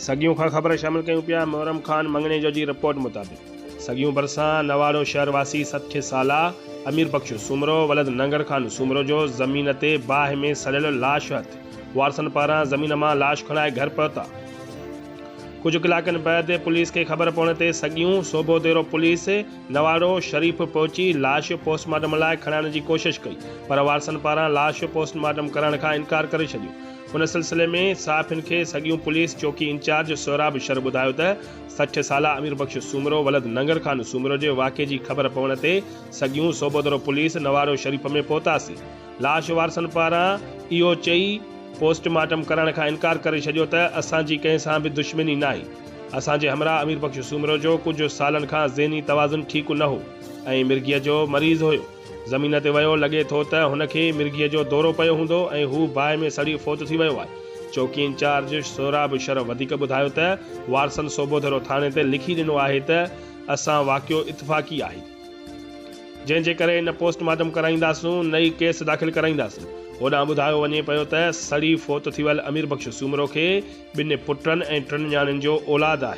سڳيون کان خبر شامل ڪيون پيا محرم خان مڱڻيجو جي رپورٽ مطابق سڳيون ڀرسان نواڙو شهر واسي 60 سالا امير بخش سومرو ولد ننگر خان سومرو جو زمين تي باهه ۾ سڙيل لاش هٿ وارثن پاران زمين مان لاش کڻائي گهر پهتا ڪجهه ڪلاڪن بعد پوليس کي خبر پوڻ تي سڳيون سوڀوديرو پوليس نواڙو شريف پهچي لاش پوسٽ مارٽم لاء کڻائڻ جي ڪوشش ڪئي پر وارثن پاران لاش پوسٽ مارٽم ڪرائڻ کان انڪار ڪري ڇڏيو. ان سلسلي ۾ صحافين کي سڳيون پوليس چوڪي انچارج سهراب شر ٻڌايو ته 60 سالا امير بخش سومرو ولد ننگر خان سومرو جي واقعي جي خبر پوڻ تي سڳيون صوبودرو پوليس نوارو شريف ۾ پهتاسين لاش وارثن پاران اهو چئي پوسٽ مارٽم ڪرائڻ کان انڪار ڪري ڇڏيو ته اسان جي ڪنهن سان به دشمني ناهي اسان جي همراهه امير بخش سومرو جو ڪجهه سالن کان ذهني توازن ٺيڪ نه هو ۽ مرگيء جو مريض هيو. زمين تي ويو، لڳي ٿو ته هن کي مرگهيء جو دورو پيو هوندو ۽ هو باهه ۾ سڙي فوت ٿي ويو آهي. چوڪي انچارج سهراب شر وڌيڪ ٻڌايو ته وارثن صوبوڌرو ٿاڻي تي لکي ڏنو آهي ته اسان واقعو اتفاقي آهي جنهن جي ڪري نه پوسٽ مارٽم ڪرائينداسون نه ئي ڪيس داخل ڪرائينداسون. هوڏانهن ٻڌايو وڃي پيو ته سڙي فوت ٿي ويل امير بخش سومرو کي ٻن پٽن ۽ ٽن نياڻين جو اولاد آهي.